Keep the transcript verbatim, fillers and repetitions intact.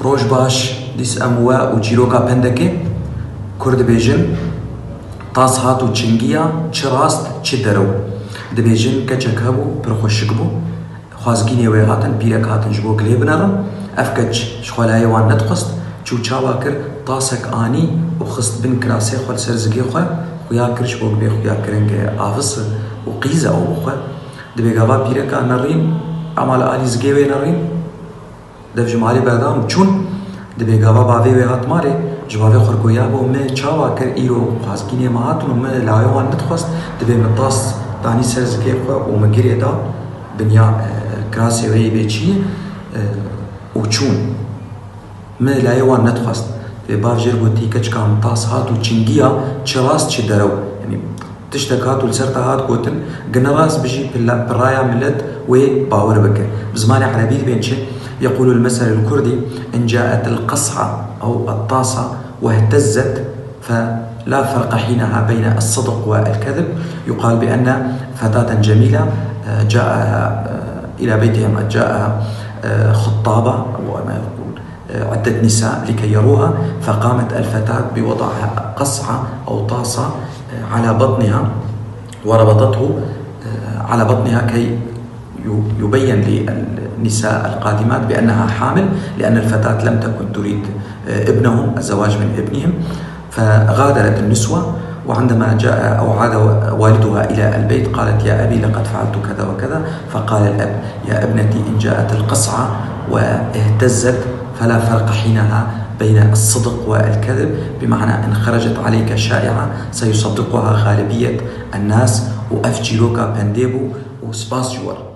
Roj baş, dîs em we û çîroka pendekê. Kur dibêjin, tas hat û çingiya, çi rast, çi derew. Dibêjin, keçek hebû, pir xweşik bû. Xwazgînê wê hatin, pîrek hatin ji bo gilê binerin. Ev keç ji xwe layê wan nedixwest, çû çawa kir, tasek anî û xist bin kirasê xwe, li ser zigê xwe, xuya kir ji bo bê xuya kirin ke avis e û qîz e ew bi xwe. Dibê gava pîreka nerîn, ema li alî zigê wê nerîn, dev ji malê berdan û çûn. Dibê gava bavê wê hat malê, ji bavê xwe goya bo, me çawa kir, îro xwazgînê me hatin û me lawê wan nedixwest, dibê min tas danî ser zikê xwe û min girê da binya, e, kirasê wê yê bê çiyê, e, û çûn. Me layê wan nedixwest. Dibê bav jêr gotî, keçika min tas hat û çingiya, çi rast çi derew. Yanî, tiştek hat û li ser te hat gotin, gine rast bijî, pila-, piraya milet wê bawer bike. Bi zimanê erebî dibên çi? يقول المثل الكردي: إن جاءت القصعة أو الطاسة واهتزت فلا فرق حينها بين الصدق والكذب. يقال بأن فتاة جميلة، آه، جاء، آه، إلى بيتهم، جاء، آه، خطابة، أو ما يقول، عدة نساء لكي يروها، فقامت الفتاة بوضعها قصعة أو طاسة على بطنها، وربطته على بطنها كي يبين للنساء القادمات بأنها حامل، لأن الفتاة لم تكن تريد ابنهم، الزواج من ابنهم، فغادرت النسوة. وعندما جاء أو عاد والدها إلى البيت، قالت: يا أبي، لقد فعلت كذا وكذا. فقال الأب: يا ابنتي، إن جاءت القصعة واهتزت فلا فرق حينها بين الصدق والكذب، بمعنى إن خرجت عليك شائعة سيصدقها غالبية الناس. û ev çîroka pendê bû û spas ji we re.